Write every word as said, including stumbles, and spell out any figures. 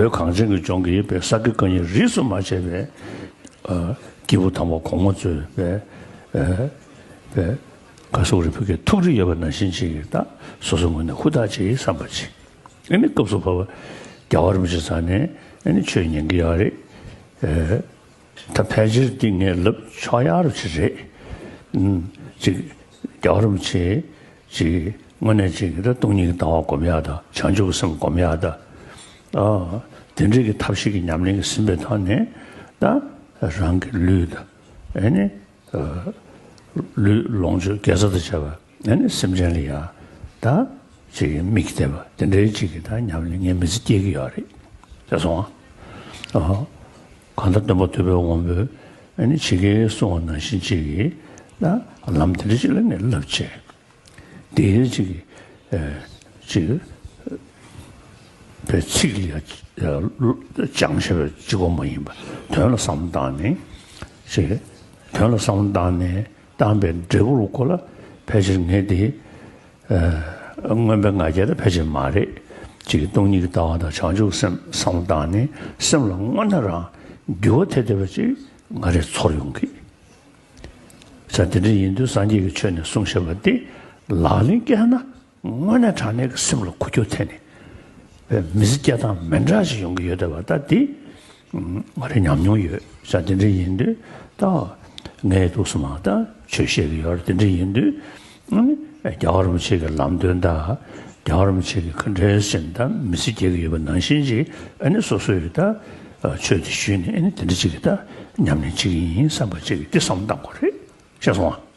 བོད་གངས་ཅན་གྱི་ལྗོངས་ཀྱི་པའི་ས་དགེ་བཀའ་རྙིང་རིས་སུ་མ་ཆད་པའི་ཨ་སྐྱེས་བུ་དམ་པ་གོང་མ་ཚོས་པའི་ཨ་པའི་བཀའ་ཟུར་རེ་ཕུལ་གྱི་ཐུགས་རེ་ཡོད་པ་ནང་བཞིན་ཅིག་གིས་ད་སོ་སོའི་ངོས་ནས་ཧུར་ཐག་བྱེད་བསམ་པ་ཅིག་ཨ་ནི་སྐབས་སུ་བབ་པ་རྒྱལ་བ་རིན་པོ་ཆེ་རྩ་ནས་ཨ་ནི་ཆོས་ཉན་གྱི་ཡོད་རེད། ཨ་ད་ཕལ་ཆེར་འདི་ངས་ལབ་ཆོག་ཡག་རུ་ཅིག་རེད། ཨུམ། ཅིག་རྒྱལ་བ་རིན་པོ་ཆེ་ཅིག་དངོས་གནས་ཅིག་གིས་ད་སྟོང་ཉིད་ཀྱི་ལྟ་བ་སྒོམ་ཡག་དང་བྱང་ཆུབ་ཀྱི་སེམས་སྒོམ་ཡག་དང་། ཨ་དེ་འདྲའི་གི་ཐབས་ཤེས་ཀྱི་ཉམས་ལེན་གྱིས་ཟིན་པའི་ཐོག་ནས་ད་རང་གི་ལུས་དང་ཨ་ནི་ཨ་ལུས་ལོངས་སྤྱོད་དགེ་རྩ་དང་བཅས་པ་ཨ་ནི་སེམས་ཅན་ལ་ཡ་ད་ཅིག་གི་དམིགས་བསྡད་པ་དེ་འདྲའི་ཅིག་གི་ད་ཉམས་ལེན་ངས་མི་ཚེ་སྐྱེལ་གྱི་ཡོད་རེད། ཤེས་སོང་ཨ། ཨ་གང་ལྟར་སྟོན་པ་ཐུབ་པའི་དབང་པོས་ཨ་ནི་ཇི་སྐད་གསུངས་པ་ནང་བཞིན་ཅིག་གི་ད་ལམ་དེ་འདྲ་ཅིག་ལ་ངས་བསླབ་བྱས། དེའི་ཅིག་ཨ་ཅིག་པའི་ཚིག་ལ་ཡ་སྦྱང་བྱས་པའི་གཅིག་པོ་མ་ཡིན་པ་དོན་ལ་བསམ་བློ་བཏང་ནས་ཅིག་དོན་ལ་བསམ་བློ་བཏང་ནས་བཏང་པའི་འབྲས་བུ་ལ་གོ་ལ་ཕལ་ཆེར་ངས་དེ་ཨ་མངོན་པའི་ང་རྒྱལ་དང་ཕལ་ཆེར་མ་རེད། ཅིག་སྟོང་ཉིད་ཀྱི་ལྟ་བ་དང་བྱང་ཆུབ་སེམས་བསམ་བློ་བཏང་ནས་སེམས་ལ་དངོས་གནས་རང་འདུལ་བ་དེ་བསྡད་པ་ཅིག་ང་རེ་ཚོར་ཡོང་གི་ས་དེ་འདྲ་ཡིན་དུས་སངས་རྒྱས་ཀྱི་ཆོས་ནས་གསུངས་བཞག་པ་དེ་ལག་ལེན་བཀལ་ན་དངོས་གནས་དྲང་གནས་ཀྱི་སེམས་ལ་འཁོར་རྒྱུག་ཐེབས་ནས་མི་ཚེ་སྐྱེལ་སྟངས་མི་འདྲ་ཞིག་ཡོང་གི་ཡོད་བསྡད་པ་ད་དེ་ང་རེ་ཉམས་མྱོང་ཡོད་ས་དེ་འདྲ་ཡིན་དུས་ད་ངས་ཐུགས་སུ་མ་ད་ཆོས་བཤད་ཀྱི་ཡོད་རེད། དེ་འདྲ་ཡིན་དུས་རྒྱལ་བ་རིན་པོ་ཆེ་གི་ལམ་སྟོན་དང་རྒྱལ་བ་རིན་པོ་ཆེ་གི་ག་འདྲའི་ཟེར་ད་མི་ཚེ་སྐྱེལ་གྱི་ཡོད་པ་ནང་བཞིན་ཅིག་ཨ་ནི་སོ་སོ་ཡི་ད་ཆོས་དེ་ཞུས་ནས་ཨ་ནི་དེ་འདྲ་ཅིག་གི་ད་ཉམས་ལེན་བྱེད་ཀྱི་ཡིན་བསམ་པ་ཅིག་གི་དེ་བསམ་བློ་བཏང་དགོས་རེད། ཤེས་སོང་ཨ།